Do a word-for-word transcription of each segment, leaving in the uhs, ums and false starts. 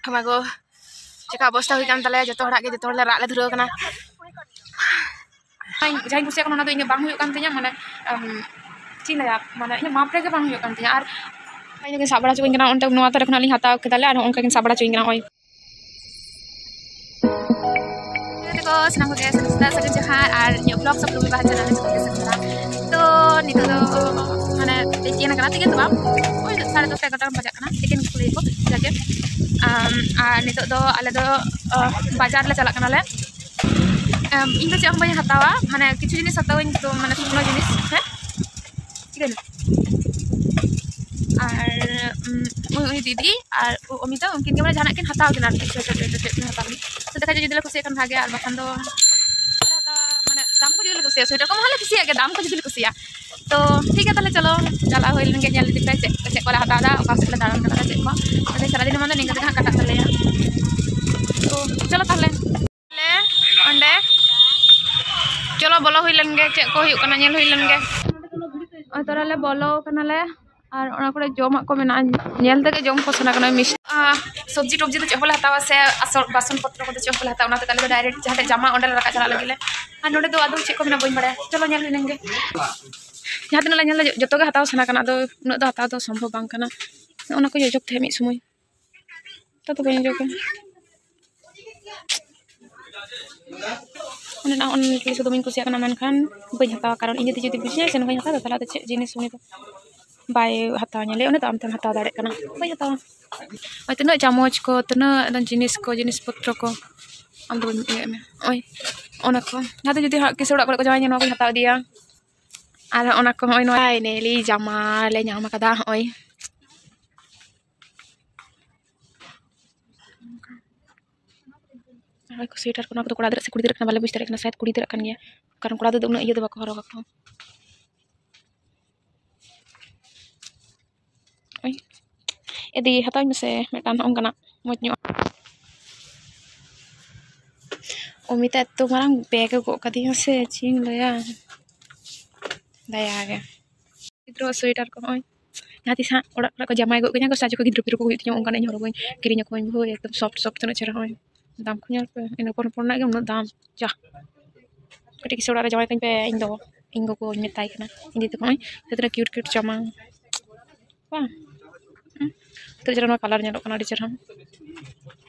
ᱴᱷᱟᱢᱟ ᱜᱚ, ᱪᱮᱠᱟ ᱚᱵᱚᱥᱛᱟ ᱦᱩᱭ ᱠᱟᱱ ᱛᱟᱞᱮᱭᱟ, ᱡᱚᱛᱚ ᱦᱚᱲᱟᱜ ᱜᱮ, ᱡᱚᱛᱚ ᱦᱚᱲ ᱞᱮ ᱨᱟᱜ ᱞᱮ ᱫᱷᱩᱨᱟᱹᱣ ᱠᱟᱱᱟ᱾ ᱤᱧ ᱡᱟᱦᱟᱸᱧ ᱠᱩᱥᱤᱭᱟᱜ ᱠᱟᱱᱟ, ᱚᱱᱟ ᱫᱚ ᱤᱧᱟᱹᱜ ᱵᱟᱝ ᱦᱩᱭᱩᱜ ᱠᱟᱱ ᱛᱤᱧᱟᱹ, ᱢᱟᱱᱮ, ᱟᱢ, ᱪᱮᱫ ᱤᱧ ᱞᱟᱹᱭᱟ, ᱢᱟᱱᱮ, ᱤᱧᱟᱹᱜ ᱢᱟᱯ ᱨᱮᱜᱮ ᱵᱟᱝ ᱦᱩᱭᱩᱜ ᱠᱟᱱ ᱛᱤᱧᱟᱹ᱾ ᱟᱨ ᱤᱧ ᱫᱚᱠᱤᱱ ᱥᱟᱵ ᱵᱟᱲᱟ ᱦᱚᱪᱚ ᱠᱟᱹᱧ ᱠᱟᱱᱟ, ᱚᱱᱛᱮ ᱱᱚᱣᱟ ᱛᱟᱨᱮ ᱠᱷᱚᱱᱟᱜ ᱞᱤᱧ ᱦᱟᱛᱟᱣ ᱠᱮᱫᱟᱞᱮ, ᱟᱨ ᱦᱚᱸᱜᱼᱚ ᱱᱚᱝᱠᱟ ᱠᱤᱱ ᱥᱟᱵ ᱵᱟᱲᱟ ᱦᱚᱪᱚ ᱠᱟᱹᱧ ᱠᱟᱱᱟ, ᱱᱚᱜᱼᱚᱭ᱾ ᱜᱟᱛᱮ ᱠᱚ, ᱥᱟᱱᱟᱢ ᱠᱚᱜᱮ ᱥᱟᱹᱜᱩᱱ ᱥᱮᱛᱟᱜ, ᱥᱟᱹᱜᱩᱱ ᱡᱚᱦᱟᱨ, ᱟᱨ ᱤᱧᱟᱹᱜ vlog ᱥᱟᱵ ᱞᱩᱢᱤ ᱵᱟᱦᱟ channel ᱨᱮ ᱡᱚᱛᱚ ᱜᱮ ᱥᱟᱹᱜᱩᱱ ᱫᱟᱨᱟᱢ᱾ ᱛᱚ, ᱱᱤᱛᱚᱜ ᱫᱚ, ᱢᱟᱱᱮ, ᱛᱤᱠᱤᱱ ᱟᱠᱟᱱᱟ, ᱛᱤᱠᱤᱱ ᱫᱚ ᱵᱟᱝ, ᱳᱭ ᱥᱟᱲᱮ ᱫᱚᱥᱴᱟ, ᱮᱜᱟᱨᱚᱴᱟ ᱵᱟᱡᱟᱜ ᱠᱟᱱᱟ, ᱛᱤᱠᱤᱱ ᱠᱚ ᱞᱟᱹᱭ ᱟᱠᱚ, ᱡᱟᱜᱮ᱾ ᱟᱢ, ᱟᱨ ᱱᱤᱛᱚᱜ ᱫᱚ ᱟᱞᱮ ᱫᱚ, ᱚ, ᱵᱟᱡᱟᱨ ᱞᱮ ᱪᱟᱞᱟᱜ ᱠᱟᱱᱟᱞᱮ᱾ ᱟᱢ, ᱤᱧ ᱫᱚ ᱪᱮᱫ ᱦᱚᱸ ᱵᱟᱹᱧ ᱦᱟᱛᱟᱣᱟ, ᱢᱟᱱᱮ, ᱠᱤᱪᱷᱩ ᱡᱤᱱᱤᱥ ᱦᱟᱛᱟᱣᱟᱹᱧ, ᱛᱚ, ᱢᱟᱱᱮ, ᱥᱩᱠᱱᱳ ᱡᱤᱱᱤᱥ, ᱦᱮᱸ, ᱪᱤᱠᱟᱹᱭᱮᱱᱟ? ᱟᱨ, ᱩᱢ, ᱩᱱᱤ, ᱩᱱᱤ ᱫᱤᱫᱤ ᱟᱨ ᱩ-, ᱚᱢᱤᱛᱟ, ᱩᱱᱠᱤᱱ ᱜᱮ ᱢᱟᱱᱮ ᱡᱟᱦᱟᱱᱟᱜ ᱠᱤᱱ ᱦᱟᱛᱟᱣ ᱠᱤᱱᱟ ᱟᱨᱠᱤ, ᱪᱮᱫ, ᱪᱮᱫ, ᱪᱮᱫ, ᱪᱮᱫ ᱠᱤᱱ ᱦᱟᱛᱟᱣ ᱠᱤᱱ᱾ ᱛᱚ, ᱫᱮᱠᱷᱟ ᱡᱟᱠ ᱡᱩᱫᱤ ᱞᱮ ᱠᱩᱥᱤᱭᱟᱜ ᱠᱷᱟᱱ ᱵᱷᱟᱜᱮ, ᱟᱨ ᱵᱟᱠᱷᱟᱱ ᱫᱚ ᱵᱟᱞᱮ ᱦᱟᱛᱟᱣᱟ, ᱢᱟᱱᱮ ᱫᱟᱢ ᱠᱚ ᱡᱩᱫᱤ ᱞᱮ ᱠᱩᱥᱤᱭᱟᱜᱼᱟ, ᱥᱳᱭᱮᱴᱟᱨ ᱠᱚᱢᱟ ᱦᱟᱸᱜ ᱞᱮ ᱠᱩᱥᱤᱭᱟᱜ ᱜᱮᱭᱟ, ᱫᱟᱢ ᱠᱚ ᱡᱩᱫᱤ ᱞᱮ ᱠᱩᱥᱤᱭᱟᱜᱼᱟ᱾ ᱛᱚ, ᱴᱷᱤᱠ ᱜᱮᱭᱟ, ᱛᱟᱦᱞᱮ ᱪᱚᱞᱚ, ᱪᱟᱞᱟᱣ ᱦᱩᱭ ᱞᱮᱱ ᱜᱮ, ᱧᱮᱞ ᱤᱫᱤ ᱯᱮ ᱪᱮᱫ, ᱪᱮᱫ ᱠᱚᱞᱮ ᱦᱟᱛᱟᱣ ᱮᱫᱟ, ᱚᱠᱟ ᱥᱮᱫ ᱞᱮ ᱫᱟᱬᱟᱱ ᱠᱟᱱᱟ, ᱪᱮᱫ ᱠᱚ᱾ ᱟᱫᱚ ᱥᱟᱨᱟᱫᱤᱱ ᱢᱟ ᱫᱚ ᱱᱤᱝᱠᱟᱹ ᱛᱮᱜᱮ ᱦᱟᱸᱜ ᱠᱟᱴᱟᱜ ᱛᱟᱞᱮᱭᱟ᱾ ᱛᱚ, ᱪᱚᱞᱚ ᱛᱟᱦᱞᱮ᱾ ᱟᱞᱮ ᱚᱸᱰᱮ, ᱪᱚᱞᱚ ᱵᱚᱞᱚ ᱦᱩᱭ ᱞᱮᱱ ᱜᱮ, ᱪᱮᱫ ᱠᱚ ᱦᱩᱭᱩᱜ ᱠᱟᱱᱟ ᱧᱮᱞ ᱦᱩᱭ ᱞᱮᱱ ᱜᱮ᱾ ᱱᱚᱜᱼᱚᱭ ᱛᱚᱨᱟ ᱞᱮ ᱵᱚᱞᱚ ᱠᱟᱱᱟᱞᱮ, ᱟᱨ ᱚᱱᱟ ᱠᱚᱨᱮ ᱡᱚᱢᱟᱜ ᱠᱚ ᱢᱮᱱᱟᱜᱼᱟ, ᱧᱮᱞ ᱛᱮᱜᱮ ᱡᱚᱢ ᱠᱚ ᱥᱟᱱᱟ ᱠᱟᱱᱟ᱾ ᱢᱤᱥ-, ᱟ, ᱥᱚᱵᱽᱡᱤ ᱴᱚᱵᱽᱡᱤ ᱫᱚ ᱪᱮᱫ ᱦᱚᱸ ᱵᱟᱞᱮ ᱦᱟᱛᱟᱣᱟ, ᱥᱮ ᱟᱥᱚᱞ ᱵᱟᱥᱚᱱ ᱯᱚᱛᱨᱚ ᱠᱚᱫᱚ ᱪᱮᱫ ᱦᱚᱸ ᱵᱟᱞᱮ ᱦᱟᱛᱟᱣᱟ, ᱚᱱᱟ ᱛᱮᱜᱮ ᱟᱞᱮ ᱫᱚ direct ᱡᱟᱦᱟᱸ ᱴᱷᱮᱡ ᱡᱟᱢᱟ ᱚᱸᱰᱮ ᱞᱮ ᱨᱟᱠᱟᱵ ᱪᱟᱞᱟᱜ ᱞᱟᱹᱜᱤᱫ ᱞᱮ᱾ ᱟᱨ ᱱᱚᱰᱮ ᱫᱚ ᱟᱫᱚ ᱪᱮᱫ ᱠᱚ ᱢᱮᱱᱟᱜᱼᱟ ᱵᱟᱹᱧ ᱵᱟᱲᱟᱭᱟ, ᱪᱚᱞᱚ ᱧᱮᱞ ᱦᱩᱭ ᱞᱮᱱ ᱜᱮ᱾ ᱡᱟᱦᱟᱸ ᱛᱤᱱᱟᱹᱜ ᱞᱮ ᱧᱮᱞ ᱞᱮᱫᱟ ᱡᱚᱛᱚ ᱜᱮ ᱦᱟᱛᱟᱣ ᱥᱟᱱᱟ ᱠᱟᱱᱟ, ᱟᱫᱚ ᱩᱱᱟᱹᱜ ᱫᱚ ᱦᱟᱛᱟᱣ ᱫᱚ ᱥᱚᱢᱵᱷᱚᱵ ᱵᱟᱝ ᱠᱟᱱᱟ᱾ ᱚᱱᱟ ᱠᱚᱧ ᱚᱡᱚᱜ ᱛᱟᱦᱮᱸᱫ ᱢᱤᱫ ᱥᱚᱢᱚᱭ, ᱱᱮᱛᱟᱨ ᱫᱚ ᱵᱟᱹᱧ ᱚᱡᱚᱜᱟ᱾ ᱚᱱᱮ ᱚᱱᱟ necklace ᱠᱚᱫᱚ ᱵᱟᱹᱧ ᱠᱩᱥᱤᱭᱟᱜ ᱠᱟᱱᱟ, ᱢᱮᱱᱠᱷᱟᱱ ᱵᱟᱹᱧ ᱦᱟᱛᱟᱣᱟ, ᱠᱟᱨᱚᱱ ᱤᱧ ᱡᱩᱫᱤ, ᱡᱩᱫᱤ ᱵᱩᱡᱷᱟᱹᱣᱟ ᱥᱮ ᱱᱚᱝᱠᱟᱧ ᱦᱟᱛᱟᱣᱟ, ᱛᱟᱦᱚᱞᱮ ᱟᱫᱚ ᱪᱮᱫ ᱡᱤᱱᱤᱥ ᱩᱱᱤ ᱫᱚ ᱵᱟᱭ ᱦᱟᱛᱟᱣᱟ, ᱧᱮᱞᱮ ᱩᱱᱤ ᱫᱚ ᱟᱢ ᱛᱮᱢ ᱦᱟᱛᱟᱣ ᱫᱟᱲᱮᱭᱟᱜ ᱠᱟᱱᱟ, ᱵᱟᱹᱧ ᱦᱟᱛᱟᱣᱟ᱾ ᱳᱭ ᱛᱤᱱᱟᱹᱜ ᱪᱟᱢᱚᱪ ᱠᱚ, ᱛᱤᱱᱟᱹᱜ ᱡᱤᱱᱤᱥ ᱠᱚ, ᱡᱤᱱᱤᱥ ᱯᱚᱛᱨᱚ ᱠᱚ ᱟᱢ ᱫᱚ ᱵᱟᱹᱧ ᱤᱭᱟᱹ ᱢᱮ, ᱳᱭ ᱚᱱᱟ ᱠᱚ᱾ ᱡᱟᱦᱟᱸ ᱛᱮ ᱡᱩᱫᱤ ᱦᱟᱸᱜ ᱠᱤᱥᱟᱹᱲ ᱚᱲᱟᱜ ᱠᱚᱨᱮ ᱠᱚ ᱡᱟᱶᱟᱭ ᱧᱮᱞ, ᱱᱚᱣᱟ ᱠᱚᱧ ᱦᱟᱛᱟᱣ ᱤᱫᱤᱭᱟ᱾ ᱟᱨ ᱚᱱᱟ ᱠᱚ ᱦᱚᱸᱜᱼᱚᱭ ᱱᱚᱣᱟ finally ᱡᱟᱢᱟ ᱞᱮ ᱧᱟᱢ ᱟᱠᱟᱫᱟ, ᱦᱚᱸᱜᱼᱚᱭ᱾ ᱟᱨ ᱠᱚ sweater ᱠᱚ, ᱱᱚᱣᱟ ᱠᱚᱫᱚ ᱠᱚᱲᱟ ᱜᱤᱫᱽᱨᱟᱹ ᱥᱮ ᱠᱩᱲᱤ ᱜᱤᱫᱽᱨᱟᱹ ᱠᱟᱱᱟ, ᱵᱟᱞᱮ ᱵᱩᱡᱽ ᱫᱟᱲᱮᱭᱟᱜ ᱠᱟᱱᱟ, ᱥᱟᱭᱮᱫ ᱠᱩᱲᱤ ᱜᱤᱫᱽᱨᱟᱹ ᱠᱟᱱ ᱜᱮᱭᱟ, ᱠᱟᱨᱚᱱ ᱠᱚᱲᱟ ᱜᱤᱫᱽᱨᱟᱹ ᱫᱚ ᱩᱱᱟᱹᱜ ᱤᱭᱟᱹ ᱫᱚ ᱵᱟᱠᱚ ᱦᱚᱨᱚᱜ ᱟᱠᱚ᱾ ᱳᱭ, ᱮᱫᱤ, ᱦᱟᱛᱟᱣ ᱟᱹᱧ ᱢᱮᱥᱮ ᱢᱤᱫᱴᱟᱝ ᱱᱚᱜᱼᱚ ᱱᱚᱝᱠᱟᱱᱟᱜ ᱢᱚᱡᱽ ᱧᱚᱜ᱾ ᱚᱢᱤᱛᱟ ᱮᱛᱚ ᱢᱟᱨᱟᱝ bag ᱮ ᱜᱚᱜ ᱠᱟᱫᱤᱧᱟ ᱥᱮ, ᱪᱮᱫ ᱤᱧ ᱞᱟᱹᱭᱟ, ᱫᱟᱭᱟ ᱜᱮ᱾ ᱜᱤᱫᱽᱨᱟᱹᱣᱟᱜ sweater ᱠᱚ ᱦᱚᱸᱜᱼᱚᱭ ᱡᱟᱦᱟᱸ ᱛᱤᱥ ᱦᱟᱸᱜ ᱚᱲᱟᱜ ᱠᱚᱨᱮ ᱠᱚ ᱡᱟᱶᱟᱭ ᱜᱚᱫ ᱠᱟᱹᱧᱟ ᱠᱚ, ᱥᱮ ᱟᱡᱚ ᱠᱚ ᱜᱤᱫᱽᱨᱟᱹ ᱯᱤᱫᱽᱨᱟᱹ ᱠᱚ ᱦᱩᱭᱩᱜ ᱛᱤᱧᱟ, ᱚᱱᱠᱟᱱᱟᱜ ᱤᱧ ᱦᱚᱨᱚᱜᱟᱹᱧ, ᱠᱤᱨᱤᱧ ᱟᱠᱚᱣᱟᱹᱧ᱾ ᱵᱷᱟᱹᱭ, ᱮᱠᱫᱚᱢ soft soft, ᱛᱤᱱᱟᱹᱜ ᱪᱮᱦᱨᱟ ᱦᱚᱸᱜᱼᱚᱭ᱾ ᱫᱟᱢ ᱠᱚ ᱧᱮᱞ ᱯᱮ, ᱤᱱᱟᱹ ᱦᱚᱯᱚᱱ ᱦᱚᱯᱚᱱᱟᱜ ᱜᱮ ᱩᱱᱟᱹᱜ ᱫᱟᱢ᱾ ᱡᱟ, ᱠᱟᱹᱴᱤᱡ ᱠᱤᱪᱷᱩ ᱚᱲᱟᱜ ᱨᱮ ᱡᱟᱶᱟᱭ ᱛᱟᱹᱧ ᱯᱮ, ᱤᱧ ᱫᱚ, ᱤᱧ ᱜᱚᱜᱚᱧ ᱢᱮᱛᱟᱭ ᱠᱟᱱᱟ, ᱤᱧ ᱫᱤᱫᱤ ᱛᱟᱠᱚ, ᱦᱚᱸᱜᱼᱚᱭ ᱛᱤᱱᱟᱹᱜ cute cute ᱡᱟᱢᱟ᱾ ᱵᱟᱝ? ᱦᱩᱸ? ᱛᱤᱱᱟᱹᱜ ᱪᱮᱦᱨᱟ ᱱᱚᱣᱟ colour ᱧᱮᱞᱚᱜ ᱠᱟᱱᱟ, ᱟᱹᱰᱤ ᱪᱮᱦᱨᱟ᱾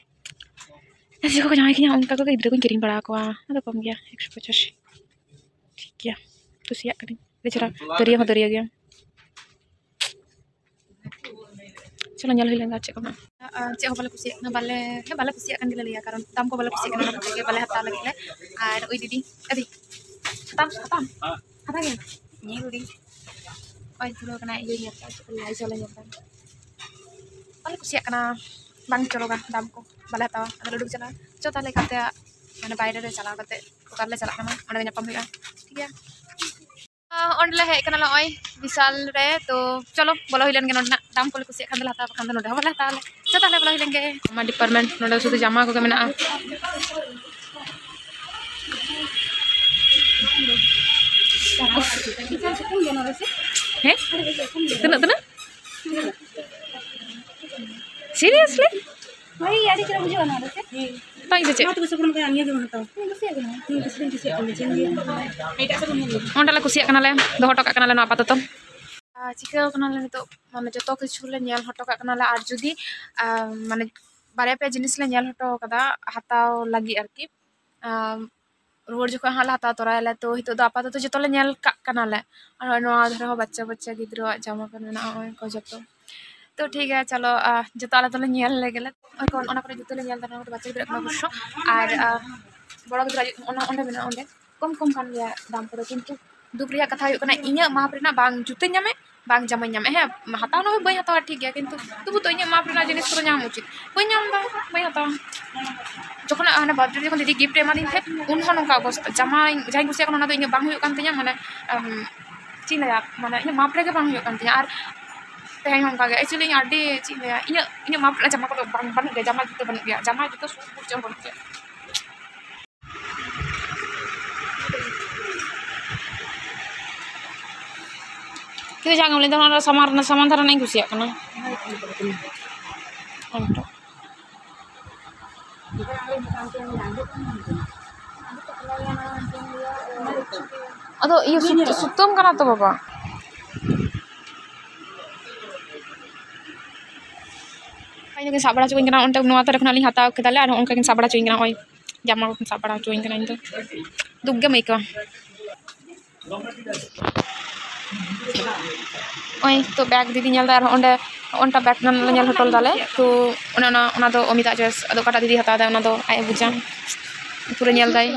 ᱡᱟᱦᱟᱸᱭ ᱠᱚᱠᱚ ᱡᱟᱶᱟᱭ ᱠᱤᱧᱟ, ᱚᱱᱠᱟ ᱠᱚᱜᱮ ᱜᱤᱫᱽᱨᱟᱹ ᱠᱚᱧ ᱠᱤᱨᱤᱧ ᱵᱟᱲᱟ ᱟᱠᱚᱣᱟ᱾ ᱟᱫᱚ ᱠᱚᱢ ᱜᱮᱭᱟ, ᱮᱠᱥᱚ ᱯᱚᱸᱪᱟᱥᱤ᱾ ᱴᱷᱤᱠ ᱜᱮᱭᱟ, ᱠᱩᱥᱤᱭᱟᱜ ᱠᱟᱹᱱᱟᱹᱧ᱾ ᱟᱹᱰᱤ ᱪᱮᱦᱨᱟ, ᱫᱟᱹᱨᱭᱟᱹ ᱦᱚᱸ ᱫᱟᱹᱨᱭᱟᱹ ᱜᱮᱭᱟ᱾ ᱪᱚᱞᱚ, ᱧᱮᱞ ᱦᱩᱭ ᱞᱮᱱ ᱜᱮ ᱟᱨ ᱪᱮᱫ ᱠᱚ ᱢᱮᱱᱟᱜᱼᱟ᱾ ᱟᱨ ᱪᱮᱫ ᱦᱚᱸ ᱵᱟᱞᱮ ᱠᱩᱥᱤᱭᱟᱜ ᱠᱟᱱᱟ, ᱵᱟᱞᱮ, ᱦᱮᱸ, ᱵᱟᱞᱮ ᱠᱩᱥᱤᱭᱟᱜ ᱠᱟᱱ ᱜᱮᱞᱮ ᱞᱟᱹᱭᱟ, ᱠᱟᱨᱚᱱ ᱫᱟᱢ ᱠᱚ ᱵᱟᱞᱮ ᱠᱩᱥᱤᱭᱟᱜ ᱠᱟᱱᱟ, ᱚᱱᱟ ᱠᱷᱟᱹᱛᱤᱨ ᱜᱮ ᱵᱟᱞᱮ ᱦᱟᱛᱟᱣ ᱞᱟᱹᱜᱤᱫ ᱞᱮ᱾ ᱟᱨ ᱳᱭ ᱫᱤᱫᱤ, ᱟᱹᱰᱤ ᱦᱟᱛᱟᱣ, ᱦᱟᱛᱟᱣ, ᱦᱟᱛᱟᱣ ᱜᱮ᱾ ᱧᱮᱞ ᱫᱤᱧ᱾ ᱳᱭ ᱫᱷᱩᱨᱟᱹᱣ ᱠᱟᱱᱟ ᱤᱭᱟᱹ ᱧᱮᱞ ᱫᱟ, ᱪᱮᱫ ᱠᱚ ᱞᱟᱹᱭᱟ, ᱡᱚᱞᱮ ᱧᱮᱞ ᱫᱟ᱾ ᱵᱟᱞᱮ ᱠᱩᱥᱤᱭᱟᱜ ᱠᱟᱱᱟ, ᱵᱟᱝ ᱪᱚᱨᱚᱠᱟ ᱫᱟᱢ ᱠᱚ, ᱵᱟᱞᱮ ᱦᱟᱛᱟᱣᱟ᱾ ᱟᱫᱚ ᱞᱮ ᱩᱰᱩᱠ ᱪᱟᱞᱟᱜᱼᱟ, ᱪᱚ ᱛᱟᱦᱞᱮ ᱮᱠᱟᱞ ᱛᱮ, ᱢᱟᱱᱮ, ᱵᱟᱭᱨᱮ ᱨᱮ ᱪᱟᱞᱟᱣ ᱠᱟᱛᱮ ᱚᱠᱟ ᱨᱮᱞᱮ ᱪᱟᱞᱟᱜ ᱠᱟᱱᱟ, ᱚᱸᱰᱮ ᱜᱮ ᱧᱟᱯᱟᱢ ᱦᱩᱭᱩᱜᱼᱟ, ᱴᱷᱤᱠ ᱜᱮᱭᱟ? ᱟᱸ, ᱚᱸᱰᱮ ᱞᱮ ᱦᱮᱡ ᱠᱟᱱᱟ ᱱᱚᱜᱼᱚᱭ ᱵᱤᱥᱟᱞ ᱨᱮ, ᱛᱚ ᱪᱚᱞᱚ ᱵᱚᱞᱚ ᱦᱩᱭ ᱞᱮᱱ ᱜᱮ, ᱱᱚᱸᱰᱮᱱᱟᱜ ᱫᱟᱢ ᱠᱚᱞᱮ ᱠᱩᱥᱤᱭᱟᱜ ᱠᱷᱟᱱ ᱫᱚᱞᱮ ᱦᱟᱛᱟᱣᱟ, ᱵᱟᱠᱷᱟᱱ ᱫᱚ ᱱᱚᱸᱰᱮ ᱦᱚᱸ ᱵᱟᱞᱮ ᱦᱟᱛᱟᱣᱟ ᱞᱮ᱾ ᱪᱚ ᱛᱟᱦᱞᱮ ᱵᱚᱞᱚ ᱦᱩᱭ ᱞᱮᱱ ᱜᱮ᱾ ᱟᱢᱟᱜ department, ᱱᱚᱸᱰᱮ ᱥᱩᱫᱷᱩ ᱡᱟᱢᱟ ᱠᱚᱜᱮ ᱢᱮᱱᱟᱜᱼᱟ᱾ ᱦᱮᱸ? ᱛᱤᱱᱟᱹᱜ, ᱛᱤᱱᱟᱹᱜ? Seriously? ᱦᱳᱭ, ᱟᱹᱰᱤ ᱪᱮᱦᱨᱟ ᱵᱩᱡᱷᱟᱹᱜᱼᱟ ᱱᱚᱣᱟ ᱫᱚ, ᱥᱮ? ᱵᱟᱝ ᱥᱮ ᱪᱮᱫ? ᱚᱱᱟ ᱛᱮᱜᱮ ᱥᱮ ᱵᱚᱨᱚᱝ ᱱᱤᱭᱟᱹ ᱜᱮᱵᱚᱱ ᱦᱟᱛᱟᱣᱟ᱾ ᱤᱧ ᱠᱩᱥᱤᱭᱟᱜ ᱠᱟᱱᱟ᱾ ᱤᱧ ᱠᱩᱥᱤᱭᱟᱜ ᱠᱟᱱᱟ, ᱪᱮᱫ ᱮᱢ ᱞᱟᱹᱭᱟ? ᱮᱴᱟᱜ ᱥᱮᱫ ᱵᱚᱱ ᱧᱮᱞ ᱞᱮᱜᱮ᱾ ᱚᱸᱰᱮ ᱞᱮ ᱠᱩᱥᱤᱭᱟᱜ ᱠᱟᱱᱟᱞᱮ, ᱫᱚᱦᱚ ᱦᱚᱴᱚ ᱠᱟᱜ ᱠᱟᱱᱟᱞᱮ ᱱᱚᱣᱟ ᱟᱯᱟᱛᱚᱛᱚ᱾ ᱟᱨ ᱪᱤᱠᱟᱹᱣ ᱠᱟᱱᱟᱞᱮ ᱱᱤᱛᱚᱜ, ᱢᱟᱱᱮ, ᱡᱚᱛᱚ ᱠᱤᱪᱷᱩ ᱞᱮ ᱧᱮᱞ ᱦᱚᱴᱚ ᱠᱟᱜ ᱠᱟᱱᱟᱞᱮ᱾ ᱟᱨ ᱡᱩᱫᱤ, ᱟᱢ, ᱢᱟᱱᱮ, ᱵᱟᱨᱭᱟ ᱯᱮᱭᱟ ᱡᱤᱱᱤᱥ ᱞᱮ ᱧᱮᱞ ᱦᱚᱴᱚ ᱠᱟᱫᱟ ᱦᱟᱛᱟᱣ ᱞᱟᱹᱜᱤᱫ ᱟᱨᱠᱤ, ᱟᱢ, ᱨᱩᱣᱟᱹᱲ ᱡᱚᱠᱷᱚᱱ ᱦᱟᱸᱜ ᱞᱮ ᱦᱟᱛᱟᱣ ᱛᱚᱨᱟᱭᱟᱞᱮ᱾ ᱛᱚ, ᱱᱤᱛᱚᱜ ᱫᱚ ᱟᱯᱟᱛᱚᱛᱚ ᱡᱚᱛᱚ ᱞᱮ ᱧᱮᱞ ᱠᱟᱜ ᱠᱟᱱᱟᱞᱮ᱾ ᱟᱨ ᱱᱚᱣᱟ ᱫᱷᱟᱨᱮ ᱦᱚᱸ ᱵᱟᱪᱪᱟ ᱵᱟᱪᱪᱟ ᱜᱤᱫᱽᱨᱟᱹᱣᱟᱜ ᱡᱟᱢᱟ ᱯᱮᱱᱴ ᱢᱮᱱᱟᱜᱼᱟ, ᱱᱚᱜᱼᱚᱭ ᱠᱚ ᱡᱚᱛᱚ᱾ ᱛᱚ, ᱴᱷᱤᱠ ᱜᱮᱭᱟ, ᱪᱚᱞᱚ, ᱟᱦ, ᱡᱚᱛᱚ ᱟᱞᱮ ᱫᱚᱞᱮ ᱧᱮᱞ ᱞᱮᱜᱮ ᱞᱮ᱾ ᱚᱱᱟ ᱠᱚᱨᱮ ᱡᱩᱛᱟᱹ ᱞᱮ ᱧᱮᱞ ᱮᱫᱟ, ᱱᱚᱣᱟ ᱠᱚᱨᱮ ᱵᱟᱪᱪᱟ ᱜᱤᱫᱽᱨᱟᱹ ᱠᱟᱱᱟ ᱚᱵᱚᱥᱥᱚ᱾ ᱟᱨ, ᱟᱦ, ᱵᱚᱲᱚ ᱜᱤᱫᱽᱨᱟᱹ ᱚᱱᱟ ᱚᱸᱰᱮ ᱢᱮᱱᱟᱜᱼᱟ, ᱚᱸᱰᱮ ᱠᱚᱢ ᱠᱚᱢ ᱠᱟᱱ ᱜᱮᱭᱟ ᱫᱟᱢ ᱠᱚᱫᱚ, ᱠᱤᱱᱛᱩ ᱫᱩᱠ ᱨᱮᱭᱟᱜ ᱠᱟᱛᱷᱟ ᱦᱩᱭᱩᱜ ᱠᱟᱱᱟ, ᱤᱧᱟᱹᱜ ᱢᱟᱯ ᱨᱮᱱᱟᱜ ᱵᱟᱝ ᱡᱩᱛᱟᱹᱧ ᱧᱟᱢᱮᱫ, ᱵᱟᱝ ᱡᱟᱢᱟᱧ ᱧᱟᱢᱮᱫ᱾ ᱦᱮᱸ, ᱦᱟᱛᱟᱣ ᱱᱟ ᱦᱚᱸ ᱵᱟᱹᱧ ᱦᱟᱛᱟᱣᱟ, ᱴᱷᱤᱠ ᱜᱮᱭᱟ, ᱠᱤᱱᱛᱩ ᱛᱚᱵᱩ ᱛᱚ ᱤᱧᱟᱹᱜ ᱢᱟᱯ ᱨᱮᱱᱟᱜ ᱡᱤᱱᱤᱥ ᱠᱚᱫᱚ ᱧᱟᱢ ᱩᱪᱤᱛ᱾ ᱵᱟᱹᱧ ᱧᱟᱢ ᱮᱫᱟ, ᱵᱟᱹᱧ ᱦᱟᱛᱟᱣᱟ᱾ ᱡᱚᱠᱷᱚᱱ ᱦᱟᱱᱮ birthday ᱨᱮ ᱡᱚᱠᱷᱚᱱ ᱫᱤᱫᱤ gift ᱮ ᱮᱢᱟᱫᱤᱧ ᱛᱟᱦᱮᱸᱫ, ᱩᱱ ᱦᱚᱸ ᱱᱚᱝᱠᱟ ᱚᱵᱚᱥᱛᱟ, ᱡᱟᱢᱟ ᱡᱟᱦᱟᱸᱧ ᱠᱩᱥᱤᱭᱟᱜ ᱠᱟᱱᱟ, ᱚᱱᱟ ᱫᱚ ᱤᱧᱟᱹᱜ ᱵᱟᱝ ᱦᱩᱭᱩᱜ ᱠᱟᱱ ᱛᱤᱧᱟ, ᱢᱟᱱᱮ, ᱟᱢ, ᱪᱮᱫ ᱤᱧ ᱞᱟᱹᱭᱟ, ᱢᱟᱱᱮ, ᱤᱧᱟᱹᱜ ᱢᱟᱯ ᱨᱮᱜᱮ ᱵᱟᱝ ᱦᱩᱭᱩᱜ ᱠᱟᱱ ᱛᱤᱧᱟ᱾ ᱟᱨ ᱛᱮᱦᱮᱧ ᱦᱚᱸ ᱚᱱᱠᱟ ᱜᱮ, actually ᱤᱧ ᱟᱹᱰᱤ, ᱪᱮᱫ ᱤᱧ ᱞᱟᱹᱭᱟ, ᱤᱧᱟᱹᱜ, ᱤᱧᱟᱹᱜ ᱢᱟᱯ ᱨᱮᱱᱟᱜ ᱡᱟᱢᱟ ᱠᱚᱫᱚ ᱵᱟᱝ, ᱵᱟᱹᱱᱩᱜ ᱜᱮᱭᱟ, ᱡᱟᱢᱟ ᱡᱩᱛᱟᱹ ᱵᱟᱹᱱᱩᱜ ᱜᱮᱭᱟ, ᱡᱟᱢᱟ ᱡᱩᱛᱟᱹ ᱥᱩᱴ ᱵᱩᱴ ᱪᱮᱫ ᱦᱚᱸ ᱵᱟᱹᱱᱩᱜ ᱜᱮᱭᱟ᱾ ᱠᱤᱱᱛᱩ ᱡᱟᱦᱟᱸ ᱜᱮᱢ ᱞᱟᱹᱭ ᱫᱟ, ᱚᱱᱟ ᱥᱟᱢᱟᱱ ᱨᱮᱱᱟᱜ, ᱥᱟᱢᱟᱱ ᱫᱷᱟᱨᱟ ᱨᱮᱱᱟᱜ ᱤᱧ ᱠᱩᱥᱤᱭᱟᱜ ᱠᱟᱱᱟ᱾ ᱟᱫᱚ ᱤᱭᱟᱹ ᱥᱩᱛ-, ᱥᱩᱛᱟᱹᱢ ᱠᱟᱱᱟ ᱛᱚ ᱵᱟᱵᱟ᱾ ᱤᱧ ᱫᱚᱠᱤᱱ ᱥᱟᱵ ᱵᱟᱲᱟ ᱦᱚᱪᱚᱧ ᱠᱟᱱᱟ, ᱚᱱᱛᱮ ᱱᱚᱣᱟ ᱫᱷᱟᱨᱮ ᱠᱷᱚᱱᱟᱜ ᱞᱤᱧ ᱦᱟᱛᱟᱣ ᱠᱮᱫᱟ ᱞᱮ, ᱟᱨ ᱦᱚᱸ ᱚᱱᱠᱟ ᱠᱤᱱ ᱥᱟᱵ ᱵᱟᱲᱟ ᱦᱚᱪᱚᱧ ᱠᱟᱱᱟ᱾ ᱱᱚᱜᱼᱚᱭ ᱡᱟᱢᱟ ᱠᱚᱠᱤᱱ ᱥᱟᱵ ᱵᱟᱲᱟ ᱦᱚᱪᱚᱧ ᱠᱟᱱᱟ, ᱤᱧ ᱫᱚ ᱫᱩᱠ ᱜᱮᱢ ᱟᱹᱭᱠᱟᱹᱣᱟ᱾ ᱱᱚᱜᱼᱚᱭ ᱛᱚ ᱵᱮᱜᱽ ᱫᱤᱫᱤ ᱧᱮᱞ ᱫᱟ, ᱟᱨᱦᱚᱸ ᱚᱸᱰᱮ ᱚᱱᱴᱟ ᱵᱮᱜᱽ ᱞᱮ ᱧᱮᱞ ᱦᱚᱴᱚ ᱞᱮᱫᱟ ᱞᱮ, ᱛᱚ ᱚᱱᱮ ᱚᱱᱟ, ᱚᱱᱟ ᱫᱚ ᱚᱢᱤᱛᱟᱜ ᱪᱚᱭᱮᱥ, ᱟᱫᱚ ᱚᱠᱟᱴᱟᱜ ᱫᱤᱫᱤ ᱦᱟᱛᱟᱣ ᱫᱟᱭ ᱚᱱᱟ ᱫᱚ ᱟᱡ ᱮ ᱵᱩᱡᱟ, ᱯᱩᱨᱟᱹ ᱧᱮᱞ ᱫᱟᱭ᱾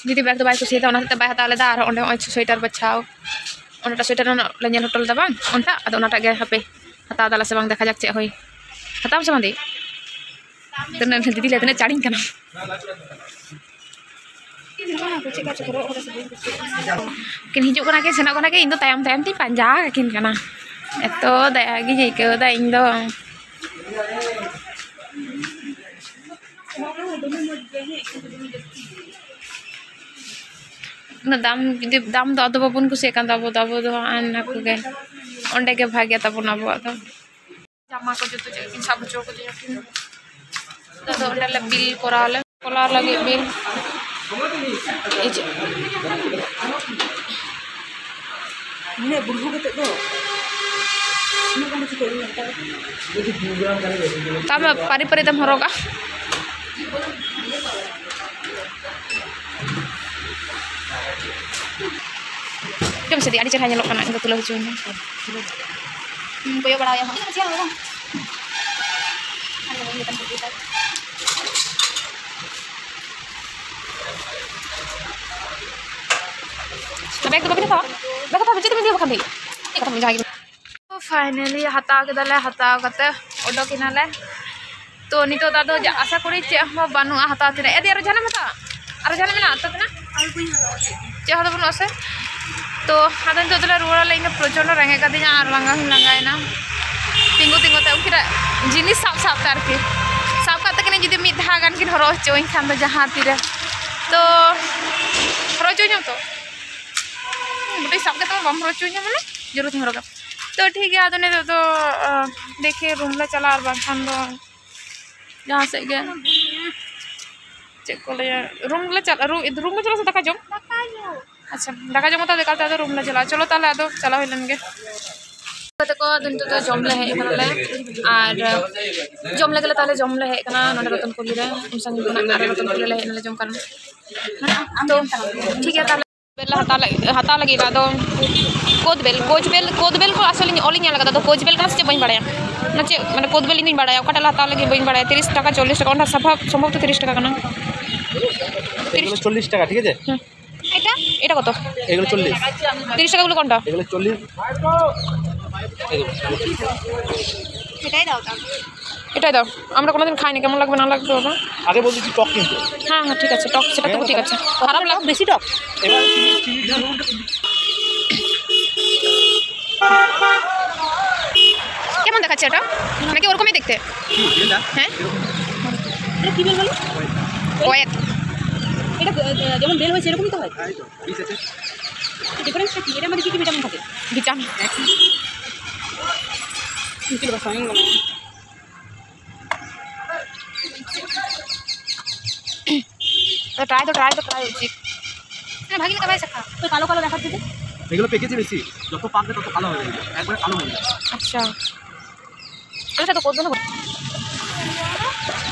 ᱫᱤᱫᱤ ᱵᱮᱜᱽ ᱫᱚ ᱵᱟᱭ ᱠᱩᱥᱤᱭᱟᱫᱟ, ᱚᱱᱟ ᱦᱚᱛᱮᱡ ᱛᱮ ᱵᱟᱭ ᱦᱟᱛᱟᱣ ᱞᱮᱫᱟ᱾ ᱟᱨ ᱚᱸᱰᱮ ᱱᱚᱜᱼᱚᱭ ᱥᱳᱭᱮᱴᱟᱨ ᱵᱟᱪᱷᱟᱣ, ᱚᱱᱟᱴᱟᱜ ᱥᱳᱭᱮᱴᱟᱨ ᱞᱮ ᱧᱮᱞ ᱦᱚᱴᱚ ᱞᱮᱫᱟ ᱵᱟᱝ, ᱚᱱᱴᱟ, ᱟᱫᱚ ᱚᱱᱟᱴᱟᱜ ᱜᱮ ᱦᱟᱯᱮ ᱦᱟᱛᱟᱣ ᱫᱟᱞᱮ ᱥᱮ ᱵᱟᱝ, ᱫᱮᱠᱷᱟ ᱡᱟᱠ ᱪᱮᱫ ᱦᱳᱭ᱾ ᱦᱟᱛᱟᱣ ᱥᱮ ᱵᱟᱝ ᱫᱤ? ᱛᱤᱱᱟᱹᱜ ᱫᱤᱫᱤ ᱞᱮ ᱛᱤᱱᱟᱹᱜ ᱪᱟᱲᱤᱧ ᱠᱟᱱᱟ᱾ ᱠᱤᱱ ᱦᱤᱡᱩᱜ ᱠᱟᱱᱟ ᱠᱤᱱ ᱥᱮᱱᱚᱜ ᱠᱟᱱᱟ ᱠᱤᱱ, ᱤᱧ ᱫᱚ ᱛᱟᱭᱚᱢ ᱛᱟᱭᱚᱢ ᱛᱤᱧ ᱯᱟᱸᱡᱟ ᱠᱟᱠᱤᱱ ᱠᱟᱱᱟ᱾ ᱮᱛᱚ ᱫᱟᱭᱟ ᱜᱤᱧ ᱟᱹᱭᱠᱟᱹᱣ ᱫᱟ ᱤᱧ ᱫᱚ᱾ ᱩᱱᱟᱹᱜ ᱫᱟᱢ ᱡᱩᱫᱤ ᱫᱟᱢ ᱫᱚ ᱟᱫᱚ ᱵᱟᱵᱚᱱ ᱠᱩᱥᱤᱭᱟᱜ ᱠᱟᱱ ᱫᱚ, ᱟᱵᱚ ᱫᱚ, ᱟᱵᱚ ᱫᱚ ᱦᱟᱸᱜ ᱚᱱᱟ ᱠᱚᱜᱮ, ᱚᱸᱰᱮ ᱜᱮ ᱵᱷᱟᱜᱮ ᱛᱟᱵᱚᱱ ᱟᱵᱚᱣᱟᱜ ᱫᱚ᱾ ᱡᱟᱢᱟ ᱠᱚ ᱡᱚᱛᱚ ᱪᱮᱫ ᱠᱤᱱ ᱥᱟᱵ ᱦᱚᱪᱚ ᱠᱟᱫᱤᱧᱟ ᱠᱤᱱ᱾ ᱱᱤᱛᱚᱜ ᱫᱚ ᱚᱸᱰᱮ ᱞᱮ ᱵᱤᱞ ᱠᱚᱨᱟᱣ ᱞᱮ, ᱠᱚᱨᱟᱣ ᱞᱟᱹᱜᱤᱫ ᱵᱤᱞ᱾ ᱮᱭ ᱡᱮ᱾ ᱱᱩᱱᱟᱹᱜ ᱵᱩᱲᱦᱩ ᱠᱟᱛᱮ ᱫᱚ ᱩᱱᱟᱹᱜ ᱜᱟᱱ ᱫᱚ ᱪᱤᱠᱟᱹ ᱤᱧ ᱦᱟᱛᱟᱣᱟ? ᱛᱟᱢ ᱯᱟᱹᱨᱤ ᱯᱟᱹᱨᱤ ᱛᱮᱢ ᱦᱚᱨᱚᱜᱟ᱾ ᱡᱚᱢ ᱥᱮ ᱫᱤ, ᱟᱹᱰᱤ ᱪᱮᱦᱨᱟ ᱧᱮᱞᱚᱜ ᱠᱟᱱᱟ, ᱤᱧ ᱫᱚ ᱛᱩᱞᱟᱹᱣ ᱦᱚᱪᱚᱧ ᱢᱮ᱾ ᱦᱩᱸ, ᱠᱚᱭᱚᱜ ᱵᱟᱲᱟᱭᱟ ᱦᱟᱸᱜ᱾ ᱵᱮᱜᱽ ᱫᱚ ᱵᱟᱹᱵᱤᱱ ᱦᱟᱛᱟᱣᱟ? ᱵᱮᱜᱽ ᱦᱟᱛᱟᱣ ᱫᱚ ᱪᱮᱫ ᱛᱮᱵᱤᱱ ᱤᱫᱤᱭᱟ ᱵᱟᱠᱷᱟᱱ ᱫᱚ? ᱪᱮᱫ ᱠᱟᱛᱷᱟ ᱵᱤᱱ ᱡᱟᱦᱟᱸᱭ ᱜᱮ ᱛᱚ finally ᱦᱟᱛᱟᱣ ᱠᱮᱫᱟᱞᱮ, ᱦᱟᱛᱟᱣ ᱠᱟᱛᱮ ᱚᱰᱚᱠ ᱮᱱᱟᱞᱮ᱾ ᱛᱚ ᱱᱤᱛᱚᱜ ᱫᱚ ᱟᱫᱚ ᱡᱟ-, ᱟᱥᱟ ᱠᱚᱨᱤ ᱪᱮᱫ ᱦᱚᱸ ᱵᱟᱹᱱᱩᱜᱼᱟ ᱦᱟᱛᱟᱣ ᱛᱮᱱᱟᱜ᱾ ᱮ ᱫᱤ, ᱟᱨᱚ ᱡᱟᱦᱟᱱᱟᱜ ᱮᱢ ᱦᱟᱛᱟᱣᱟ? ᱟᱨᱚ ᱡᱟᱦᱟᱱᱟᱜ ᱢᱮᱱᱟᱜᱼᱟ ᱦᱟᱛᱟᱣ ᱛᱮᱱᱟᱜ? ᱟᱨ ᱵᱟᱹᱧ ᱦᱟᱛᱟᱣᱟ ᱪᱮᱫ᱾ ᱪᱮᱫ ᱦᱚᱸ ᱫᱚ ᱵᱟᱹᱱᱩᱜᱼᱟ ᱥᱮ? ᱛᱚ ᱟᱫᱚ ᱱᱤᱛᱚᱜ ᱫᱚᱞᱮ ᱨᱩᱣᱟᱹᱲ ᱟᱞᱮ᱾ ᱤᱧ ᱫᱚ ᱯᱨᱚᱪᱚᱱᱰ ᱨᱮᱸᱜᱮᱡ ᱠᱟᱫᱤᱧᱟ ᱟᱨ ᱞᱟᱸᱜᱟ ᱦᱚᱸᱧ ᱞᱟᱸᱜᱟᱭᱮᱱᱟ᱾ ᱛᱤᱸᱜᱩ ᱛᱤᱸᱜᱩ ᱛᱮ ᱩᱱᱠᱤᱱᱟᱜ ᱡᱤᱱᱤᱥ ᱥᱟᱵ ᱥᱟᱵ ᱛᱮ ᱟᱨᱠᱤ᱾ ᱥᱟᱵ ᱠᱟᱜ ᱛᱟᱹᱠᱤᱱᱟᱹᱧ ᱡᱩᱫᱤ ᱢᱤᱫ ᱫᱷᱟᱣ ᱜᱟᱱ ᱠᱤᱱ ᱦᱚᱨᱚᱜ ᱦᱚᱪᱚᱣᱟᱹᱧ ᱠᱷᱟᱱ ᱫᱚ ᱡᱟᱦᱟᱸ ᱛᱤᱨᱮ᱾ ᱛᱚ ᱦᱚᱨᱚᱜ ᱦᱚᱪᱚᱣᱟᱹᱧᱟᱢ ᱛᱚ? ᱦᱩᱸ, ᱜᱚᱴᱟᱧ ᱥᱟᱵ ᱠᱟᱛᱮ ᱢᱟ ᱵᱟᱢ ᱦᱚᱨᱚᱜ ᱦᱚᱪᱚᱣᱟᱹᱧᱟ ᱢᱟᱱᱮ? ᱡᱟᱹᱨᱩᱲ ᱛᱤᱧ ᱦᱚᱨᱚᱜᱟ᱾ ᱛᱚ ᱴᱷᱤᱠ ᱜᱮᱭᱟ, ᱟᱫᱚ ᱱᱤᱛᱚᱜ ᱫᱚ ᱫᱮᱠᱷᱮ ᱨᱩᱢ ᱞᱮ ᱪᱟᱞᱟᱜᱼᱟ, ᱟᱨ ᱵᱟᱝᱠᱷᱟᱱ ᱫᱚ ᱡᱟᱦᱟᱸ ᱥᱮᱫ ᱜᱮ, ᱪᱮᱫ ᱠᱚ ᱞᱟᱹᱭᱟ, ᱨᱩᱢ ᱞᱮ ᱪᱟᱞᱟᱜᱼᱟ, ᱨᱩᱢ ᱞᱮ ᱪᱟᱞᱟᱜᱼᱟ ᱥᱮ ᱫᱟᱠᱟ ᱡᱚᱢ? ᱟᱪᱪᱷᱟ, ᱫᱟᱠᱟ ᱡᱚᱢ ᱠᱟᱛᱮ ᱮᱠᱟᱞ ᱛᱮ ᱟᱫᱚ ᱨᱩᱢ ᱞᱮ ᱪᱟᱞᱟᱜᱼᱟ᱾ ᱪᱚᱞᱚ ᱛᱟᱦᱚᱞᱮ ᱟᱫᱚ ᱪᱟᱞᱟᱣ ᱦᱩᱭ ᱞᱮᱱ ᱜᱮ᱾ ᱜᱟᱛᱮ ᱠᱚ, ᱟᱫᱚ ᱱᱤᱛᱚᱜ ᱫᱚ ᱡᱚᱢ ᱞᱮ ᱦᱮᱡ ᱠᱟᱱᱟᱞᱮ, ᱟᱨ ᱡᱚᱢ ᱞᱟᱹᱜᱤᱫ ᱞᱮ, ᱛᱟᱦᱚᱞᱮ ᱡᱚᱢ ᱞᱮ ᱦᱮᱡ ᱠᱟᱱᱟ ᱱᱚᱰᱮ ᱨᱚᱛᱚᱱᱯᱩᱨ ᱨᱮ, ᱩᱱ ᱥᱟᱺᱜᱤᱧ ᱠᱷᱚᱱᱟᱜ ᱟᱨ ᱨᱚᱛᱚᱱᱯᱩᱨ ᱨᱮᱞᱮ ᱦᱮᱡ ᱱᱟᱞᱮ ᱡᱚᱢ ᱠᱟᱨᱚᱱ᱾ ᱛᱚ ᱴᱷᱤᱠ ᱜᱮᱭᱟ, ᱛᱟᱦᱚᱞᱮ ᱵᱮᱞ ᱞᱮ ᱦᱟᱛᱟᱣ ᱞᱟᱹᱜᱤᱫ, ᱦᱟᱛᱟᱣ ᱞᱟᱹᱜᱤᱫ ᱟᱫᱚ ᱠᱳᱫᱽ ᱵᱮᱞ, ᱠᱳᱪ ᱵᱮᱞ, ᱠᱳᱫᱽ ᱵᱮᱞ ᱠᱚ ᱟᱥᱚᱞᱮ ᱚᱞᱤᱧ ᱧᱮᱞ ᱟᱠᱟᱫᱟ, ᱟᱫᱚ ᱠᱳᱪ ᱵᱮᱞ ᱠᱟᱱᱟ ᱥᱮ ᱪᱮᱫ ᱵᱟᱹᱧ ᱵᱟᱲᱟᱭᱟ᱾ ᱚᱱᱟ ᱪᱮᱫ ᱢᱟᱱᱮ ᱠᱳᱫᱽ ᱵᱮᱞ ᱤᱧ ᱫᱩᱧ ᱵᱟᱲᱟᱭᱟ, ᱚᱠᱟᱴᱟᱜ ᱞᱮ ᱦᱟᱛᱟᱣ ᱞᱟᱹᱜᱤᱫ ᱵᱟᱹᱧ ᱵᱟᱲᱟᱭᱟ᱾ ᱛᱤᱨᱤᱥ ᱴᱟᱠᱟ, ᱪᱚᱞᱞᱤᱥ ᱴᱟᱠᱟ, ᱚᱱᱟ ᱥᱟᱯᱷᱟ ᱥᱚᱢᱵᱷᱚᱵᱚᱛᱚ ᱛᱤᱨᱤᱥ ᱴᱟᱠᱟ ᱠᱟᱱᱟ᱾ এগুলো তিরিশ। চল্লিশ টাকা, ঠিক আছে? হুম। এটা? এটা কত? এগুলো চল্লিশ। তিরিশ টাকাগুলো কোনটা? এগুলো চল্লিশ। এগুলো। এটাই দাও তাহলে। এটাই দাও। আমরা কোনোদিন খাইনি, কেমন লাগবে না লাগবে বাবা? আগে বলছি টক কিন্তু। হ্যাঁ, হ্যাঁ, ঠিক আছে, টক সেটা তো ঠিক আছে। খারাপ লাগবে, বেশি টক। এবার চিনি, চিনি দিয়ে কেমন দেখাচ্ছে এটা? নাকি ওরকমই দেখতে? কি, এটা? হ্যাঁ? এরকম। এটা কি বেল বলো? কয়েক। এটা, আহ, যেমন বেল হয়েছে এরকমই তো হয়। তাই তো, ঠিক আছে। ডিফারেন্সটা কি? এটার মধ্যে কি কি ভিটামিন থাকে? ভিটামিন। একই। নিচে বসো, আমি বলবো। তো ট্রাই তো, ট্রাই তো, ট্রাই উচিত। হ্যাঁ, ভাগি লেখা ভাই শেখা। তো কালো কালো দেখাচ্ছে যে? এগুলো পেকেছে বেশি, যত পাকবে তত ভালো হয়ে যাবে, একবারে কালো হয়ে যাবে। আচ্ছা। ᱟᱞᱮ ᱥᱮᱫ ᱫᱚ ᱠᱚᱫᱚ ᱵᱟᱹᱱᱩᱜ᱾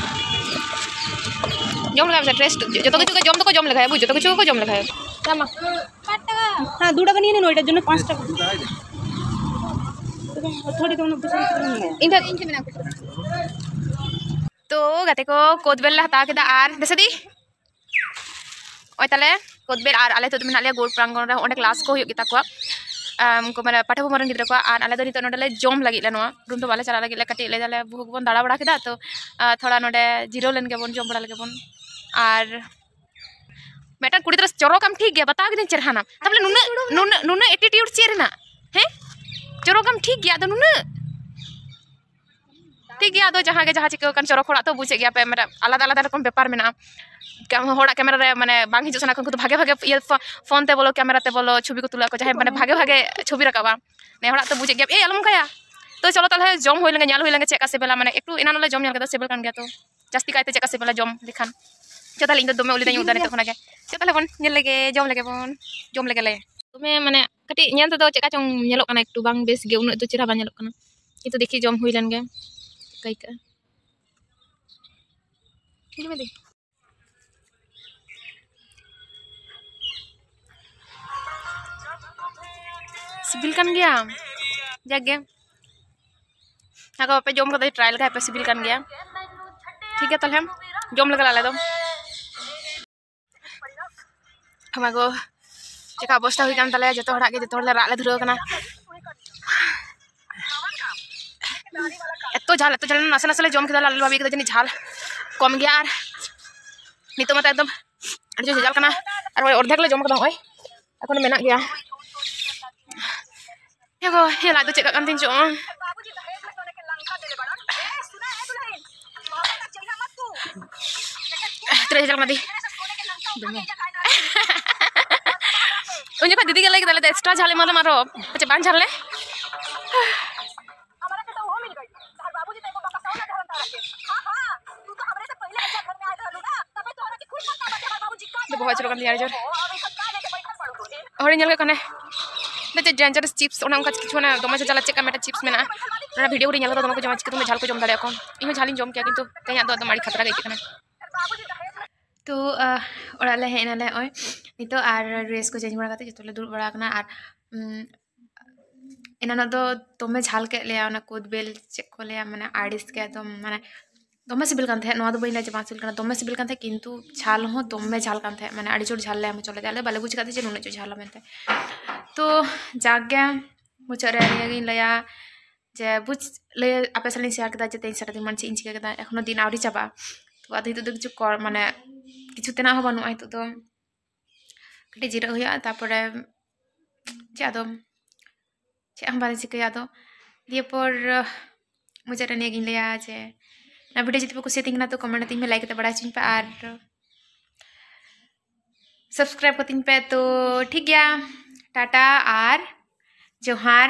ᱡᱚᱢ ᱞᱮᱜᱟᱭ ᱢᱮᱥᱮ, ᱴᱮᱥᱴ, ᱡᱚᱛᱚ ᱠᱤᱪᱷᱩ ᱜᱮ ᱡᱚᱢ ᱫᱚᱠᱚ ᱡᱚᱢ ᱞᱮᱜᱟᱭᱟ, ᱵᱩᱡᱽ, ᱡᱚᱛᱚ ᱠᱤᱪᱷᱩ ᱜᱮᱠᱚ ᱡᱚᱢ ᱞᱮᱜᱟᱭᱟ᱾ ᱦᱮᱸ, ᱢᱟ᱾ ᱦᱮᱸ, ᱫᱩ ᱴᱟᱠᱟ ᱱᱤᱭᱮ ᱱᱮᱱ, ᱮটার জন্য পাঁচ টাকা। ᱛᱷᱚᱲᱤ ᱫᱚ ᱩᱱᱟᱹᱜ ᱯᱚᱭᱥᱟ ᱠᱟᱛᱮ ᱵᱟᱹᱧ ᱮᱢᱟᱭᱟ᱾ ᱤᱧ ᱫᱚ, ᱤᱧ ᱴᱷᱮᱱ ᱢᱮᱱᱟᱜᱼᱟ᱾ ᱛᱚ, ᱜᱟᱛᱮ ᱠᱚ, ᱠᱳᱫᱽ ᱵᱮᱞ ᱞᱮ ᱦᱟᱛᱟᱣ ᱠᱮᱫᱟ ᱟᱨ ᱫᱮᱥᱮᱫᱤ ᱱᱚᱜᱼᱚᱭ ᱛᱟᱞᱮ ᱠᱳᱫᱽ ᱵᱮᱞ, ᱟᱨ ᱟᱞᱮ ᱱᱤᱛᱚᱜ ᱫᱚ ᱢᱮᱱᱟᱜ ᱞᱮᱭᱟ ᱜᱳᱞᱰ ᱯᱨᱟᱝᱜᱚᱱ ᱨᱮ, ᱚᱸᱰᱮ ᱠᱞᱟᱥ ᱠᱚ ᱦᱩᱭᱩᱜ ᱜᱮᱛᱟ ᱠᱚᱣᱟ᱾ ᱟᱢ, ᱩᱱᱠᱩ ᱢᱟᱱᱮ ᱯᱟᱴᱷᱟᱹ ᱠᱚ ᱢᱟᱨᱟᱝ ᱜᱤᱫᱽᱨᱟᱹ ᱠᱚᱣᱟ, ᱟᱨ ᱟᱞᱮ ᱫᱚ ᱱᱤᱛᱚᱜ ᱱᱚᱸᱰᱮ ᱞᱮ ᱡᱚᱢ ᱞᱟᱹᱜᱤᱫ ᱞᱮ, ᱱᱚᱣᱟ ᱨᱩᱢ ᱫᱚ ᱵᱟᱞᱮ ᱪᱟᱞᱟᱜ ᱞᱟᱹᱜᱤᱫ ᱞᱮ, ᱠᱟᱹᱴᱤᱡ ᱞᱟᱹᱭ ᱫᱟᱞᱮ ᱵᱚᱦᱩ ᱜᱮᱵᱚᱱ ᱫᱟᱬᱟ ᱵᱟᱲᱟ ᱠᱮᱫᱟ, ᱛᱚ, ᱟᱨ, ᱛᱷᱚᱲᱟ ᱱᱚᱸᱰᱮ ᱡᱤᱨᱟᱹᱣ ᱞᱮᱱ ᱜᱮᱵᱚᱱ, ᱡᱚᱢ ᱵᱟᱲᱟ ᱞᱮᱜᱮ ᱵᱚᱱ᱾ ᱟᱨ ᱢᱤᱫᱴᱟᱝ ᱠᱩᱲᱤ ᱜᱤᱫᱽᱨᱟᱹ ᱪᱚᱨᱚᱠᱟᱢ ᱴᱷᱤᱠ ᱜᱮᱭᱟ, ᱵᱟᱛᱟᱣ ᱠᱤᱫᱟᱹᱧ ᱪᱮᱨᱦᱟᱱᱟᱢ, ᱛᱟᱦᱚᱞᱮ ᱱᱩᱱᱟᱹᱜ, ᱱᱩᱱᱟᱹᱜ, ᱱᱩᱱᱟᱹᱜ ᱮᱴᱤᱴᱤᱭᱩᱰ ᱪᱮᱫ ᱨᱮᱱᱟᱜ? ᱦᱮᱸ, ᱪᱚᱨᱚᱠᱟᱢ ᱴᱷᱤᱠ ᱜᱮᱭᱟ, ᱟᱫᱚ ᱱᱩᱱᱟᱹᱜ ᱴᱷᱤᱠ ᱜᱮᱭᱟ, ᱟᱫᱚ ᱡᱟᱦᱟᱸ ᱜᱮ ᱡᱟᱦᱟᱸ ᱪᱤᱠᱟᱹ ᱟᱠᱟᱱ, ᱪᱚᱨᱚᱠ ᱦᱚᱲᱟᱜ ᱛᱚ ᱵᱩᱡᱮᱫ ᱜᱮᱭᱟ ᱯᱮ, ᱢᱟᱱᱮ ᱟᱞᱟᱫᱟ ᱟᱞᱟᱫᱟ ᱨᱚᱠᱚᱢ ᱵᱮᱯᱟᱨ ᱢᱮᱱᱟᱜᱼᱟ᱾ ᱠᱮ-, ᱦᱚᱲᱟᱜ ᱠᱮᱢᱮᱨᱟ ᱨᱮ ᱢᱟᱱᱮ ᱵᱟᱝ ᱦᱤᱡᱩᱜ ᱥᱟᱱᱟ ᱠᱚ, ᱩᱱᱠᱩ ᱫᱚ ᱵᱷᱟᱜᱮ ᱵᱷᱟᱜᱮ ᱤᱭᱟᱹ ᱯᱷᱳ-, ᱯᱷᱳᱱ ᱛᱮ ᱵᱚᱞᱚ, ᱠᱮᱢᱮᱨᱟ ᱛᱮ ᱵᱚᱞᱚ, ᱪᱷᱚᱵᱤ ᱠᱚ ᱛᱩᱞᱟᱹᱜ ᱟᱠᱚ, ᱡᱟᱦᱟᱸᱭ ᱢᱟᱱᱮ ᱵᱷᱟᱜᱮ ᱵᱷᱟᱜᱮ ᱪᱷᱚᱵᱤ ᱨᱟᱠᱟᱵᱟ᱾ ᱱᱮ ᱦᱚᱲᱟᱜ ᱛᱚ ᱵᱩᱡᱮᱫ ᱜᱮᱭᱟ᱾ ᱮᱭ, ᱟᱞᱚᱢ ᱚᱱᱠᱟᱭᱟ᱾ ᱛᱚ ᱪᱚᱞᱚ ᱛᱟᱦᱚᱞᱮ ᱡᱚᱢ ᱦᱩᱭ ᱞᱮᱱᱜᱮ, ᱧᱮᱞ ᱦᱩᱭ ᱞᱮᱱᱜᱮ ᱪᱮᱫ ᱞᱮᱠᱟ ᱥᱤᱵᱤᱞᱟ, ᱢᱟᱱᱮ ᱮᱠᱴᱩ ᱮᱱᱟᱱ ᱞᱮ ᱡᱚᱢ ᱧᱮᱞ ᱠᱮᱫᱟ, ᱥᱤᱵᱤᱞ ᱠᱟᱱ ᱜᱮᱭᱟ ᱛᱚ᱾ ᱡᱟᱹᱥᱛᱤ ᱠᱟᱭᱛᱮ ᱪᱮᱫ ᱞᱮᱠᱟ ᱥᱤᱵᱤᱞᱟ ᱡᱚᱢ ᱞᱮᱠᱷᱟᱱ᱾ ᱪᱚ ᱛᱟᱦᱚᱞᱮ, ᱤᱧ ᱫᱚ ᱫᱚᱢᱮ ᱩᱞᱤ ᱫᱟᱹᱧ ᱩᱵ ᱫᱟᱨᱮ ᱛᱚ ᱠᱷᱚᱱᱟᱜ ᱜᱮ᱾ ᱪᱚ ᱛᱟᱦᱚᱞᱮ ᱵᱚᱱ ᱧᱮᱞ ᱞᱮᱜᱮ, ᱡᱚᱢ ᱞᱮᱜᱮ ᱵᱚᱱ, ᱡᱚᱢ ᱞᱮᱜᱮ ᱞᱮ᱾ ᱫᱚᱢᱮ ᱢᱟᱱᱮ ᱠᱟᱹᱴᱤᱡ ᱧᱮᱞ ᱛᱮᱫᱚ ᱪᱮᱫ ᱠᱟ ᱪᱚᱝ ᱧᱮᱞᱚᱜ ᱠᱟᱱᱟ, ᱮᱠᱴᱩ ᱵᱟᱝ ᱵᱮᱥ ᱜᱮ, ᱩᱱᱟᱹᱜ ᱫᱚ ᱪᱮᱦᱨᱟ ᱵᱟᱝ ᱧᱮᱞᱚᱜ ᱠᱟᱱᱟ, ᱠᱤᱱᱛᱩ ᱫᱮᱠᱷᱤ ᱡᱚᱢ ᱦᱩᱭ ᱞᱮᱱ ᱜᱮ ᱪᱮᱫ ᱞᱮᱠᱟ ᱟᱹᱭᱠᱟᱹᱜᱼᱟ᱾ ᱧᱮᱞ ᱢᱮ ᱫᱮ᱾ ᱥᱤᱵᱤᱞ ᱠᱟᱱ ᱜᱮᱭᱟ, ᱡᱟᱠ ᱜᱮ᱾ ᱟᱫᱚ ᱵᱟᱯᱮ ᱡᱚᱢ ᱠᱟᱫᱟ, ᱴᱨᱟᱭ ᱞᱮᱠᱷᱟᱡ ᱯᱮ, ᱥᱤᱵᱤᱞ ᱠᱟᱱ ᱜᱮᱭᱟ᱾ ᱴᱷᱤᱠ ᱜᱮᱭᱟ, ᱛᱟᱦᱚᱞᱮ ᱡᱚᱢ ᱞᱮᱜᱮ ᱟᱞᱮ ᱫᱚ᱾ ᱦᱟᱢᱟ ᱜᱚ, ᱪᱮᱠᱟ ᱚᱵᱚᱥᱛᱟ ᱦᱩᱭ ᱠᱟᱱ ᱛᱟᱞᱮᱭᱟ, ᱡᱚᱛᱚ ᱦᱚᱲᱟᱜ ᱜᱮ, ᱡᱚᱛᱚ ᱦᱚᱲ ᱞᱮ ᱨᱟᱜ ᱞᱮ ᱫᱷᱩᱨᱟᱹᱣ ᱠᱟᱱᱟ᱾ ᱮᱛᱚ ᱡᱷᱟᱞ, ᱮᱛᱚ ᱡᱷᱟᱞ, ᱱᱟᱥᱮ ᱱᱟᱥᱮ ᱞᱮ ᱡᱚᱢ ᱠᱮᱫᱟ, ᱟᱞᱮ ᱵᱷᱟᱵᱤ ᱠᱮᱫᱟ ᱡᱟᱹᱱᱤᱡ ᱡᱷᱟᱞ ᱠᱚᱢ ᱜᱮᱭᱟ, ᱟᱨ ᱱᱤᱛᱚᱜ ᱢᱟᱛᱚ ᱮᱠᱫᱚᱢ ᱟᱹᱰᱤ ᱡᱳᱨ ᱡᱷᱟᱞ ᱠᱟᱱᱟ, ᱟᱨ ᱚᱨᱫᱷᱮᱠ ᱞᱮ ᱡᱚᱢ ᱠᱟᱫᱟ, ᱱᱚᱜᱼᱚᱭ ᱮᱠᱷᱚᱱ ᱢᱮᱱᱟᱜ ᱜᱮᱭᱟ᱾ ᱦᱮᱸ ᱜᱚ, ᱦᱮᱸ, ᱞᱟᱡ ᱫᱚ ᱪᱮᱫ ᱠᱟᱜ ᱠᱟᱱ ᱛᱤᱧ ᱪᱚᱝ᱾ ᱛᱤᱱᱟᱹᱜ ᱡᱷᱟᱞ ᱠᱟᱱᱟ ᱫᱤ? ᱩᱱ ᱡᱚᱠᱷᱚᱱ ᱫᱤᱫᱤ ᱜᱮ ᱞᱟᱹᱭ ᱠᱮᱫᱟ, ᱞᱟᱹᱭ ᱫᱟ, "ᱮᱠᱥᱴᱨᱟ ᱡᱷᱟᱞ ᱮᱢᱟᱫᱟᱢ ᱟᱨᱚ, ᱯᱟᱪᱮ ᱵᱟᱝ ᱡᱷᱟᱞ ᱞᱮ?" ᱵᱚᱦᱚᱜ ᱟᱹᱪᱩᱨᱚᱜ ᱠᱟᱱ ᱛᱤᱧᱟ ᱟᱹᱰᱤ ᱡᱳᱨ᱾ ᱦᱚᱲᱤᱧ ᱧᱮᱞ ᱠᱮᱫ ᱠᱚᱣᱟ ᱦᱟᱱᱮ, ᱪᱮᱫ dangerous chips, ᱚᱱᱮ ᱚᱱᱠᱟ ᱠᱤᱪᱷᱩ, ᱚᱱᱮ ᱫᱚᱢᱮ ᱡᱷᱟᱞ ᱪᱮᱫ ᱠᱟ ᱢᱤᱫᱴᱮᱱ chips ᱢᱮᱱᱟᱜᱼᱟ, ᱚᱱᱟ video ᱨᱮᱧ ᱧᱮᱞ ᱠᱟᱫᱟ, ᱫᱚᱢᱮ ᱠᱚ ᱡᱚᱢᱟ, ᱪᱤᱠᱟᱹᱛᱮ ᱩᱱᱟᱹᱜ ᱡᱷᱟᱞ ᱠᱚ ᱡᱚᱢ ᱫᱟᱲᱮᱭᱟᱜᱼᱟ ᱠᱚ? ᱤᱧ ᱦᱚᱸ ᱡᱷᱟᱞᱤᱧ ᱡᱚᱢ ᱠᱮᱭᱟ, ᱠᱤᱱᱛᱩ ᱛᱮᱦᱮᱧᱟᱜ ᱫᱚ ᱮᱠᱫᱚᱢ ᱟᱹᱰᱤ ᱠᱷᱟᱛᱨᱟ ᱜᱮ ᱟᱹᱭᱠᱟᱹᱜ ᱠᱟᱱᱟ᱾ ᱛᱚ, ᱟᱦ, ᱚᱲᱟᱜ ᱞᱮ ᱦᱮᱡ ᱮᱱᱟᱞᱮ ᱱᱚᱜᱼᱚᱭ ᱱᱤᱛᱚᱜ, ᱟᱨ dress ᱠᱚ change ᱵᱟᱲᱟ ᱠᱟᱛᱮ ᱡᱚᱛᱚ ᱞᱮ ᱫᱩᱲᱩᱵ ᱵᱟᱲᱟ ᱟᱠᱟᱱᱟ᱾ ᱟᱨ, ᱩᱢ, ᱮᱱᱟᱱᱚᱜ ᱫᱚ ᱫᱚᱢᱮ ᱡᱷᱟᱞ ᱠᱮᱫ ᱞᱮᱭᱟ, ᱚᱱᱟ ᱠᱩᱫ ᱵᱮᱞ ᱪᱮᱫ ᱠᱚ ᱞᱟᱹᱭᱟ, ᱢᱟᱱᱮ ᱟᱹᱲᱤᱥ ᱜᱮ ᱮᱠᱫᱚᱢ, ᱢᱟᱱᱮ ᱫᱚᱢᱮ ᱥᱤᱵᱤᱞ ᱠᱟᱱ ᱛᱟᱦᱮᱸᱫ᱾ ᱱᱚᱣᱟ ᱫᱚ ᱵᱟᱹᱧ ᱞᱟᱹᱭᱟ ᱡᱮ ᱵᱟᱝ ᱥᱤᱵᱤᱞ ᱠᱟᱱᱟ, ᱫᱚᱢᱮ ᱥᱤᱵᱤᱞ ᱠᱟᱱ ᱛᱟᱦᱮᱸᱫ, ᱠᱤᱱᱛᱩ ᱡᱷᱟᱞ ᱦᱚᱸ ᱫᱚᱢᱮ ᱡᱷᱟᱞ ᱠᱟᱱ ᱛᱟᱦᱮᱸᱫ, ᱢᱟᱱᱮ ᱟᱹᱰᱤ ᱡᱳᱨ ᱡᱷᱟᱞ ᱞᱮ ᱮᱢ ᱦᱚᱪᱚ ᱞᱮᱫᱮᱭᱟ, ᱟᱞᱮ ᱵᱟᱞᱮ ᱵᱩᱡᱽ ᱟᱠᱟᱫ ᱛᱟᱦᱮᱸᱫ ᱡᱮ ᱱᱩᱱᱟᱹᱜ ᱡᱳᱨ ᱡᱷᱟᱞᱟ ᱢᱮᱱᱛᱮ᱾ ᱛᱚ ᱡᱟᱠ ᱜᱮ, ᱢᱩᱪᱟᱹᱫ ᱨᱮ ᱱᱤᱭᱟᱹᱜᱤᱧ ᱞᱟᱹᱭᱟ ᱡᱮ ᱵᱩᱡᱽ, ᱞᱟᱹᱭ ᱟᱯᱮ ᱥᱟᱞᱟᱜ ᱤᱧ share ᱠᱮᱫᱟ ᱡᱮ ᱛᱮᱦᱮᱧ ᱥᱟᱨᱟᱫᱤᱱ ᱢᱟᱱᱮ ᱪᱮᱫ ᱤᱧ ᱪᱤᱠᱟᱹ ᱠᱮᱫᱟ, ᱮᱠᱷᱚᱱᱳ ᱫᱤᱱ ᱟᱹᱣᱨᱤ ᱪᱟᱵᱟᱜᱼᱟ᱾ ᱛᱚ ᱟᱫᱚ ᱱᱤᱛᱚᱜ ᱫᱚ ᱠᱤᱪᱷᱩ ᱠᱚ-, ᱢᱟᱱᱮ ᱠᱤᱪᱷᱩ ᱛᱮᱱᱟᱜ ᱦᱚᱸ ᱵᱟᱹᱱᱩᱜᱼᱟ, ᱱᱤᱛᱚᱜ ᱫᱚ ᱠᱟᱹᱴᱤᱡ ᱡᱤᱨᱟᱹᱜ ᱦᱩᱭᱩᱜᱼᱟ, ᱛᱟᱨᱯᱚᱨᱮ ᱪᱮᱫ ᱟᱫᱚ, ᱪᱮᱫ ᱦᱚᱸ ᱵᱟᱞᱮ ᱪᱤᱠᱟᱹᱭᱟ ᱟᱫᱚ᱾ ᱫᱤᱭᱮ ᱯᱚᱨ ᱢᱩᱪᱟᱹᱫ ᱨᱮ ᱱᱤᱭᱟᱹ ᱜᱤᱧ ᱞᱟᱹᱭᱟ ᱡᱮ ᱚᱱᱟ video ᱡᱩᱫᱤ ᱯᱮ ᱠᱩᱥᱤᱭᱟᱛᱤᱧ ᱠᱟᱱᱟ ᱛᱚ comment ᱟᱹᱛᱤᱧ ᱯᱮ, like ᱠᱟᱛᱮ ᱵᱟᱲᱟᱭ ᱦᱚᱪᱚᱧ ᱯᱮ ᱟᱨ subscribe ᱠᱟᱹᱛᱤᱧ ᱯᱮ᱾ ᱛᱚ ᱴᱷᱤᱠ ᱜᱮᱭᱟ, ᱴᱟᱴᱟ ᱟᱨ ᱡᱚᱦᱟᱨ᱾